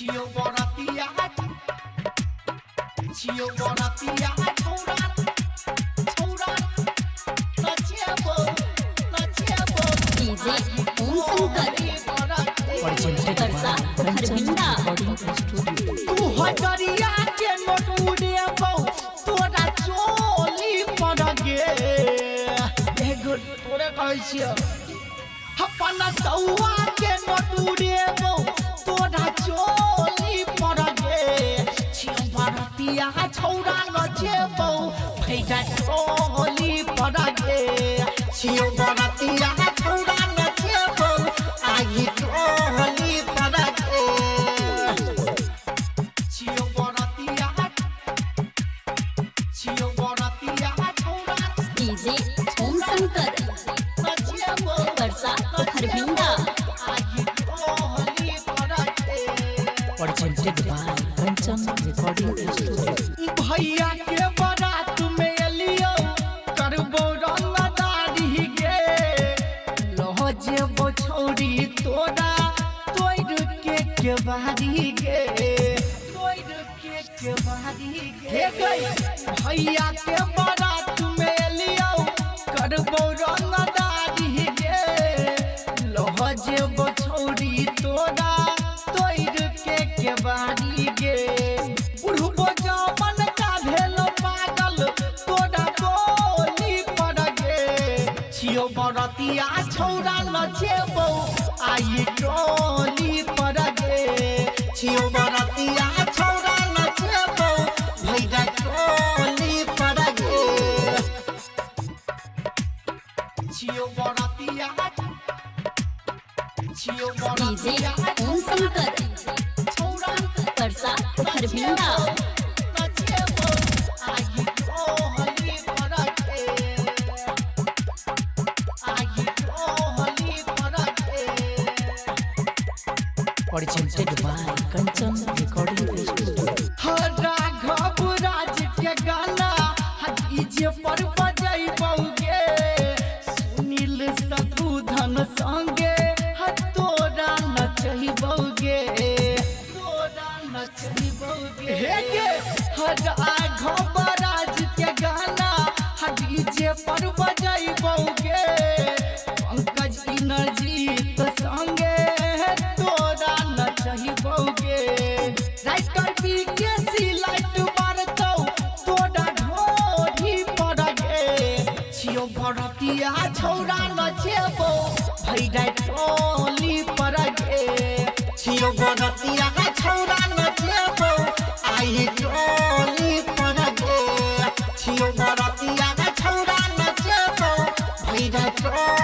छियो बरतिया छियो बरतिया छौरा छौरा नचेबो नचेबो DJ Om Shankar Presented Parsa by Kanchan Harvinda. Recording Studio. तू हजरिया के नोट उड़ेबो तोरा चोली पड़ गे एगो तोरे कहै छियो अपन सौआ के नोट उड़ेबो तोरा चोली पड़ गे छियो बरतिया छौरा नचेबो भैया चोली पड़ गे छियो बरतिया छौरा नचेबो आही चोली पड़ गे छियो बरतिया छियो बरतिया छौरा डीजे ओम शंकर नचेबो परसा हरविंदा आही चोली पड़ गे Presented by Kanchan Recording Studio. भैया के बारात में एलियो करबो रंगदारी गे लहजेबो छौरी तोरा तोड़ के केबारी गे तोड़ के केबारी गे हे गई भैया के बारात में एलियो करबो रंगदारी गे लहजेबो छौरी तोरा तोड़ के केबारी गे बुढ़बो जमन का भेल पागल तोरा बोली पड़ गे छियो बरतिया छौरा नचेबो आई टोली पड़ गे छियो बरतिया छौरा नचेबो भैया टोली पड़ गे छियो बरतिया छियो डीजे बरतिया ओम शंकर छौरा परसा हरविंदा नचेबो आई टोली पड़ गे आई टोली पड़ गे Presented by Kanchan Recording Studio. Raghav Raj के गाना डीजे पर बजैबौगे सुनील शत्रुधन संगे ह तोरा नचैबौगे तोरा नचैबौगे हे गे राघव राज के गाना डीजे पर बजैबौगे पंकज इनजीत संगे तोरा नचैबौगे राइटर पी के सी लाइट मारतौ तोरा ढोढ़ी पड़ गे छियो बरतिया छौरा नचेबो भैया टोली पड़ गे छियो बरतिया छौरा नचेबो आई टोली पड़ गे छियो बरतिया छौरा नचेबो भैया टोली